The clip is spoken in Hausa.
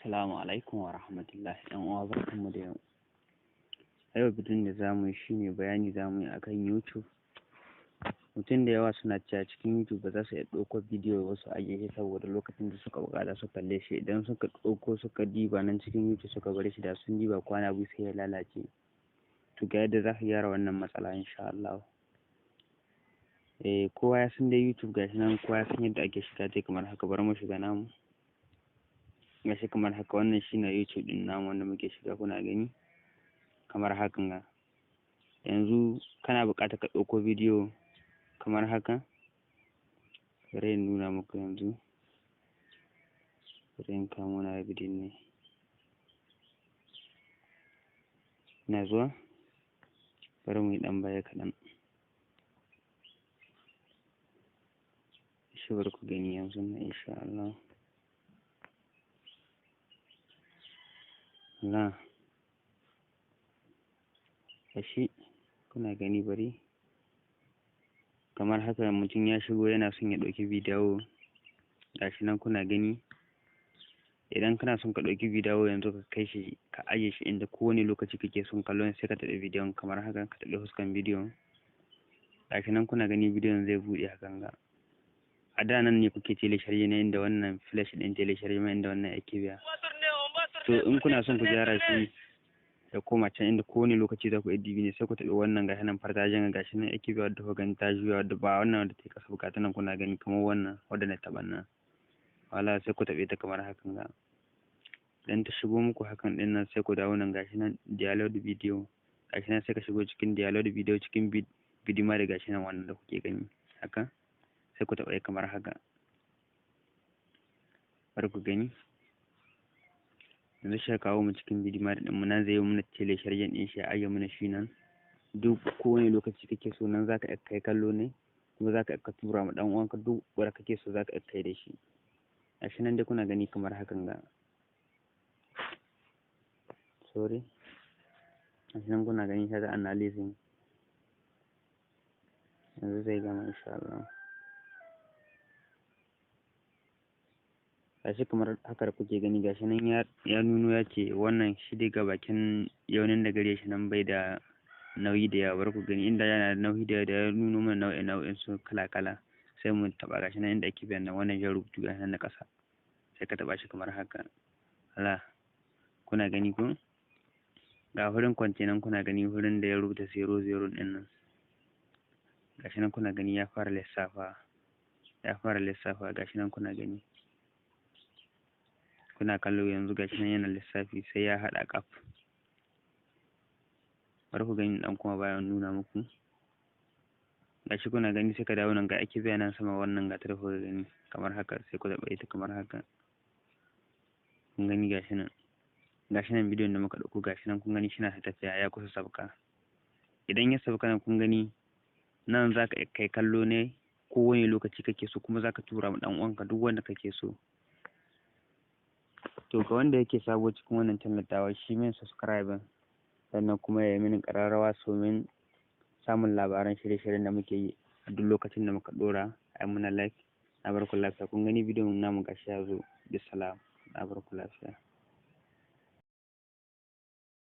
Assalamu alaikum wa rahmatullahi. ‘Yan uwa, barkanmu da yau. A yau bidiyon da zamu yi shine bayani zamu yi akan YouTube. Mutum da yawa suna cewa cikin YouTube ba za su iya ɗauko bidiyo ba su ajiye shi, saboda lokacin da suka buƙata su kalle shi, idan suka ɗauko suka diba nan cikin YouTube suka bar shi, da sun diba kwana 2 sai ya lalace. To, ga yadda za ka gyara wannan matsala insha Allahu. Kowa ya san dai YouTube, gashi nan, kowa ya san yadda ake shiga dai kamar haka. Bari mu shiga namu. Gashi kamar haka, wannan shine YouTube ɗin namu wanda muke shiga, kuna gani kamar hakan ga. Yanzu kana buƙatar ka ɗauko bidiyo kamar haka. Bari in nuna muku yanzu. Bari in kamo nawa bidiyon ne. Ina zuwa. Bari mu yi ɗan baya kaɗan. Shi bari ku gani yanzu nan insha Allah. Allah. Gashi kuna gani, bari. Kamar haka, mutum ya shigo yana son ya ɗauki bidiyo. Gashi nan kuna gani. Idan kana son ka ɗauki bidiyo yanzu ka kai shi ka ajiye shi inda kowane lokaci kake son kallon, sai ka taɓa bidiyon kamar haka, ka taɓa fuskan bidiyon. Gashi nan kuna gani, bidiyon zai buɗe hakan ga. A da nan ne kuke télécharger na inda wannan flash ɗin télécharger inda wannan yake biya. To, in kuna son ku gyara shi ya koma can inda kowane lokaci za ku iya dibi ne, sai ku taɓa wannan, gashi nan, partager, gashi nan yake biya wadda kuka gani ta juya, wadda ba wannan wadda ta yi ƙasa ba, ga ta nan kuna gani, kamar wannan wadda na taɓa nan. Wala sai ku taɓe ta kamar hakan ga. Idan ta shigo muku hakan ɗin nan, sai ku dawo nan, gashi nan download video. Gashi nan, sai ka shigo cikin download video cikin bidiyo da gashi nan wannan da kuke gani haka, sai ku taɓa kamar haka. Bari ku gani. Yanzu shi kawo mu cikin bidiyo ɗin mu nan, zai yi mana télécharger ɗin shi, ya ajiye mana shi nan. Duk kowane lokaci kake so, nan za ka iya kai kallo ne, kuma za ka iya ka tura ma ɗan uwanka, duk wanda kake so za ka iya kai da shi. Gashi nan dai kuna gani kamar hakan ga. Sorry. Gashi nan kuna gani, kaga analyzing. Yanzu zai gama insha Allah. Gashi kamar haka da kuke gani, gashi nan ya nuno, ya ce wannan shi dai ga bakin yaunin da gare shi nan bai da nauyi da yawa. Bari ku gani, inda yana da nauyi da yawa da ya nuno mana nau'in nau'in su kala kala. Sai mu taɓa, gashi nan inda ake biyan nan, wannan jan rubutu gashi nan na ƙasa, sai ka taɓa shi kamar haka. Hala, kuna gani ko? Ga wurin kwance nan, kuna gani, wurin da ya rubuta 00 ɗin nan. Gashi nan kuna gani, ya fara lissafa, ya fara lissafa. Gashi nan kuna gani, kuna kallo yanzu, gashi nan yana lissafi sai ya haɗa ƙaf. Bari ku gani, ɗan kuma bayan nuna muku. Gashi kuna gani, sai ka dawo nan, ga ake biya nan sama, wannan ga ta da kuka gani kamar haka, sai ku taɓa ita kamar haka. Kun gani, gashi nan. Gashi nan bidiyon da muka ɗauko, gashi nan kun gani, shi na ta tafiya, ya kusa sabka. Idan ya sabka nan, kun gani, nan za ka kai kallo ne kowane lokaci kake so, kuma za ka tura ma ɗan uwanka, duk wanda kake so. To, ga wanda yake sabo cikin wannan channel tawa, shi min subscribe, sannan kuma ya yi mini ƙararrawa domin samun labaran shirye-shiryen da muke yi a duk lokacin da muka ɗora. A yi muna like. Na bar ku lafiya. Kun gani, bidiyon namu gashi ya zo. Bisalam. Na bar ku lafiya.